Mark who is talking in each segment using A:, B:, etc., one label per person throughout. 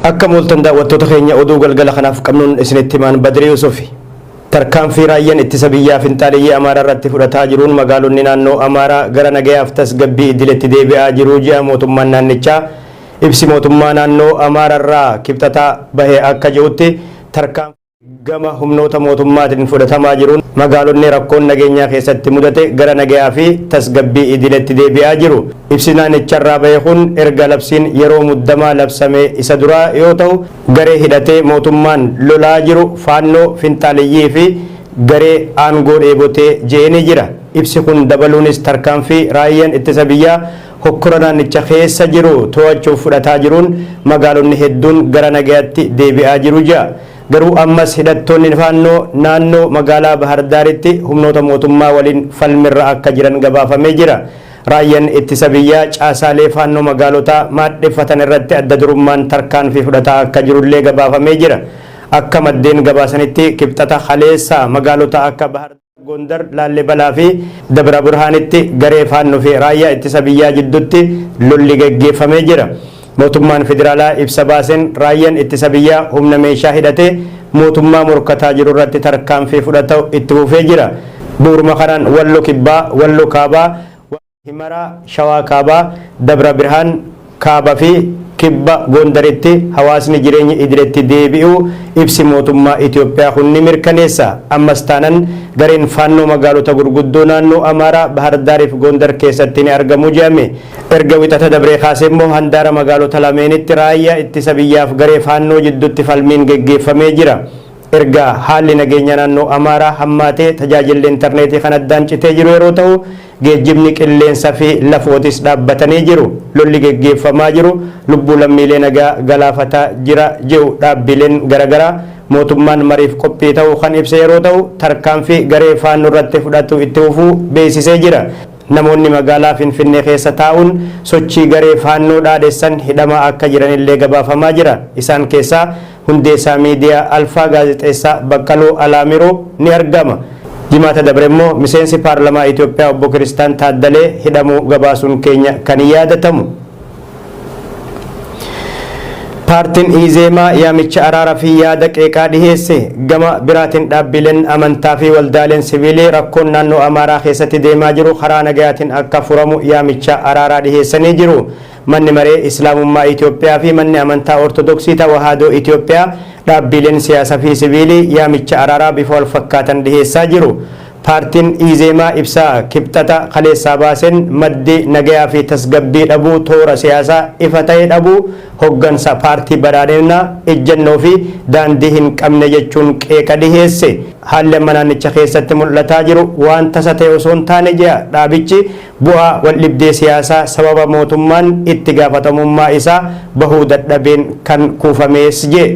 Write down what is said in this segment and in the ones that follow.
A: Akkam ooltan daawwattoota keenya oduu galgala kanaaf qabnuun isinitti himaan Badrii Yusufi. Tarkaanfii raayyaan ittisa biyyaa finxaaleyyii Amaaraa irratti fudhataa jiruun magaalonni naannoo Amaaraa gara nagayaaf tasgabbii idiletti deebi'aa jiru je'a mootummaan naannichaa. Ibsi mootummaa naannoo Amaararraa Kibxata bahe akka je'utti tarkaanfii gama humnoota mootummaatiin fudhatamaa jiruun magaalonni rakkoon nageenyaa keessatti mudate gara nagayaa fi tasgabbii idiletti deebi'aa jiru. Ibsi naannicharraa bahe kun erga labsiin yeroo muddamaa labsamee isa duraa yoo ta'u, garee hidhatee mootummaan lolaa jiru Faannoo, finxaaleyyii fi garee aangoo dheebotee je'ee jira. Ibsi kun dabaluunis tarkaanfii raayyaan ittisa biyyaa hokkora naannicha keessa jiru to'achuuf fudhataa jiruun magaalonni hedduun gara nagayaatti deebi'aa jiru je'a. Garuu ammas hidhattoonni Faannoo naannoo magaalaa Bahar Daaritti humnoota mootummaa waliin falmirra akka jiran gabaafamee jira. Raayyaan ittisa biyyaa caasaalee Faannoo magaalotaa maadheffatan irratti adda durummaan tarkaanfii fudhataa akka jirullee gabaafamee jira. Akka maddeen gabaasanitti Kibxata kaleessa magaalota akka Bahar Gondar, Laallibalaa fi Dabra Burhaanitti garee Faannoo fi raayyaa ittisa biyyaa jidduutti lolli gaggeeffamee jira. Mootummaan federaalaa ibsa baaseen raayyaan ittisa biyyaa humna meeshaa hidhatee mootummaa morkataa jiru irratti tarkaanfii fudhatu itti fufee jira. Bu'uuruma kanaan Wallo Kibbaa, Wallo Kaabaa, Himaraa, Shawaa Kaabaa, Dabra Birhaan, Kaaba fi Kibba Gondaritti hawaasni jireenya idiletti deebi'uu ibsi mootummaa Itoophiyaa kun ni mirkaneessa. Ammas taanan gareen Faannoo magaalota gurguddoo naannoo Amaaraa Bahar Daariif Gondar keessatti ni argamu jedhame. Erga Wixata dabree kaasee immoo handaara magaalota lameenitti raayyaa ittisa biyyaaf garee Faannoo jidduutti falmiin geggeeffamee jira. Erga haalli nageenya naannoo Amaaraa hammaatee tajaajilli intarneetii kan addaan citee jiru yeroo ta'u, geejjibni qilleensa fi lafootis dhaabbatanii jiru. Lolli geggeeffamaa jiru lubbuu lammiilee nagaa galaafataa jira jedhu dhaabbileen garaagaraa. Mootummaan mariif qophii ta'uu kan ibse yeroo ta'u, tarkaanfii garee Faannoo irratti fudhatu itti fufuu beeksisee jira. Namoonni magaalaa Finfinnee keessa taa'uun sochii garee Faannoo dhaadessan hidhamaa akka jiranillee gabaafamaa jira. Isaan keessaa hundeessaa miidiyaa Alfaa gaazexeessaa Baqqaloo Alaamiroo ni argama. Jimaata dabre immoo miseensi paarlamaa Itoophiyaa obbo Kiristaan Taaddalee hidhamuu gabaasuun keenya kan yaadatamu. Paartiin Iizeemaa yaamicha araaraa fi yaada qeeqaa dhiheesse. Gama biraatiin dhaabbileen amantaa fi waldaaleen siviilii rakkoon naannoo Amaaraa keessatti deemaa jiru karaa nagayaatiin akka furamu yaamicha araaraa dhiheessanii jiru. Manni maree Islaamummaa Itoophiyaa fi manni amantaa Ortodoksii Tawahaadoo Itoophiyaa dhaabbileen siyaasaa fi siviilii yaamicha araaraa bifa wal fakkaatan dhiheessaa jiru. Paartiin Iizeemaa ibsa Kibxata kaleessaa baaseen maddi nagayaa fi tasgabbii dhabuu toora siyaasaa ifa ta'e dhabuu hoggansa paartii Badhaadhinaa ejjennoo fi daandii hin qabne jechuun qeeqa dhiheesse. Haalli amma naannicha keessatti mul'ataa jiru waan tasa ta'e osoo hin taane jedha dhaabichi, bu'aa waldhibdee siyaasaa sababa mootummaan itti gaafatamummaa isaa bahuu dadhabeen kan kuufamees jee.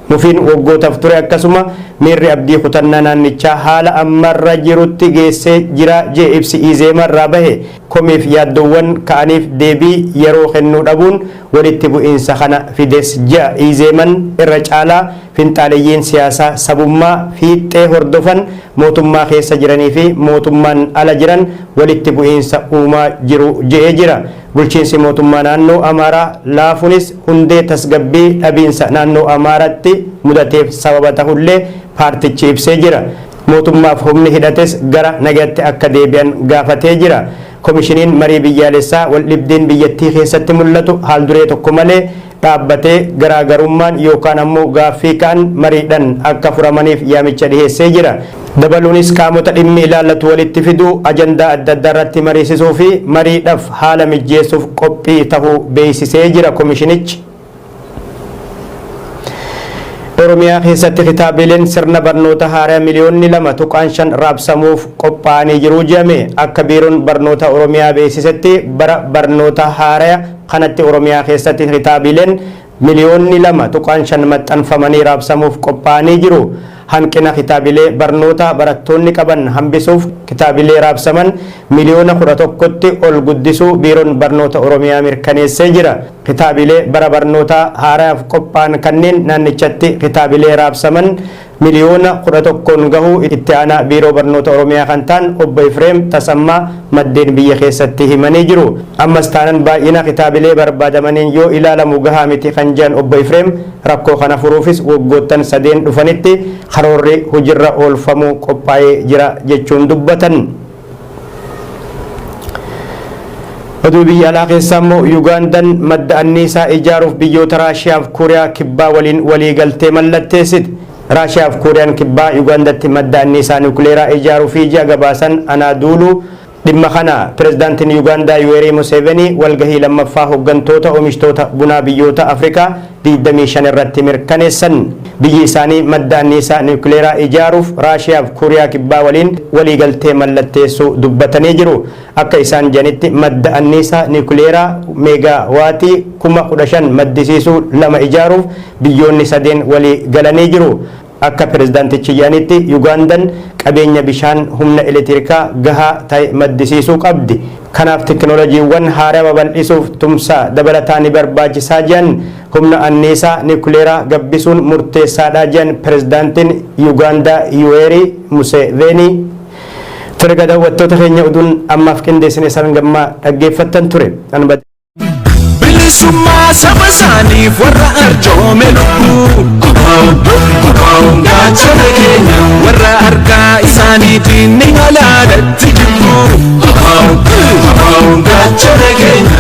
A: Mufiin waggootaaf ture akkasuma miirri abdii kutannaa naannichaa haala ammarra jirutti geessee jira jee ibsi Iizeemaa irraa bahe. Komiif yaaddoowwan ka'aniif deebii yeroo kennuu dhabuun walitti bu'iinsa kana fides je'a Iizeeman. Irra caalaa finxaaleyyiin siyaasaa sabummaa fiixxee hordofan mootummaa keessa jiranii fi mootummaan ala jiran walitti bu'iinsa uumaa jiru je'ee jira. Bulchiinsi mootummaa naannoo Amaaraa laafunis hundee tasgabbii dhabiinsa naannoo Amaaratti mudateef sababa tahullee paartichi ibsee jira. Mootummaaf humni hidhates gara nagayatti akka deebi'an gaafatee jira. Komishiniin marii biyyaalessaa waldhibdeen biyyattii keessatti mul'atu haalduree tokko malee dhaabbatee garaagarummaan yookaan ammoo gaaffii ka'an mariidhan akka furamaniif yaamicha dhiheessee jira. Dabaluunis qaamota dhimmi ilaallatu walitti fiduu, ajandaa adda addaa irratti mariisisuu fi mariidhaf haala mijjeessuuf qophii tahuu beeksisee jira komishinichi. Oromiyaa keessatti kitaabileen sirna barnoota haaraa miliyoonni 2.5 raabsamuuf qophaa'anii jiru jedhame. Akka biiroon barnoota Oromiyaa beeksisetti bara barnoota haaraa kanatti Oromiyaa keessatti kitaabileen miliyoonni 2.5 maxxanfamanii raabsamuuf qophaa'anii jiru. Hanqina kitaabilee barnoota barattoonni qaban hambisuuf kitaabilee raabsaman miliyoona 11tti ol guddisuu biiroon barnoota Oromiyaa mirkaneessee jira. Kitaabilee bara barnootaa haaraaf qophaa'an kanneen naannichatti kitaabilee raabsaman Miliyoona 11n gahuu Itti Aanaa Biiroo Barnoota Oromiyaa kan ta'an Obbo Ifreem Tasammaa maddeen biyya keessatti himanii jiru. Ammas taanan baay'ina kitaabilee barbaadamaniin yoo ilaalamu gahaa miti kan jedhan Obbo Ifreem rakkoo kana furuufis waggoottan sadeen dhufanitti karoorri hojirra oolfamu qophaa'ee jira jechuun dubbatan. Oduu biyya alaa keessaa immoo Yugaandan madda anniisaa ijaaruuf biyyoota Raashiyaaf Kuuriyaa Kibbaa waliin waliigaltee mallatteessite. Raashiyaaf Kuuriyaan Kibbaa Yugaandatti madda anniisaa niwukileeraa ijaaruufi ji'a gabaasan Anaaduuluu dhimma kana pirezidaantiin Yugaandaa Yuweerii Museevenii walgahii lammaffaa hoggantoota oomishtoota bunaa biyyoota Afrikaa 25 irratti mirkaneessan. Biyyi isaanii madda anniisaa niwukileeraa ijaaruuf Raashiyaaf Kuuriyaa Kibbaa waliin waliigaltee mallatteessuu dubbatanii jiru. Akka isaan jedhanitti madda anniisaa niwukileeraa meegaa waatii 15,000 maddisiisuu lama ijaaruuf biyyoonni sadeen walii galanii jiru. Akka pirezidaantichi jedhanitti Yugaandan qabeenya bishaan humna elektirikaa gahaa ta'e maddisiisuu qabdi. Kanaaf tekinooloojiiwwan haaraa babal'isuuf tumsa dabalataa ni barbaachisaa jedhan. Humna anniisaa niwukileeraa gabbisuun murteessaadha jedhan pirezidaantiin Yugaandaa Yuweerii Museveenii. Tole egaa daawwattoota keenya oduun ammaaf qindeessine isaan gammaa dhaggeeffattan ture.
B: Bilisummaa saba isaaniif warra arjoome lubbuu. Abaa'oon gaachana keenya warra harkaa isaaniitiin ni halaalatti jibbu. Abaa'oon gaachana keenya.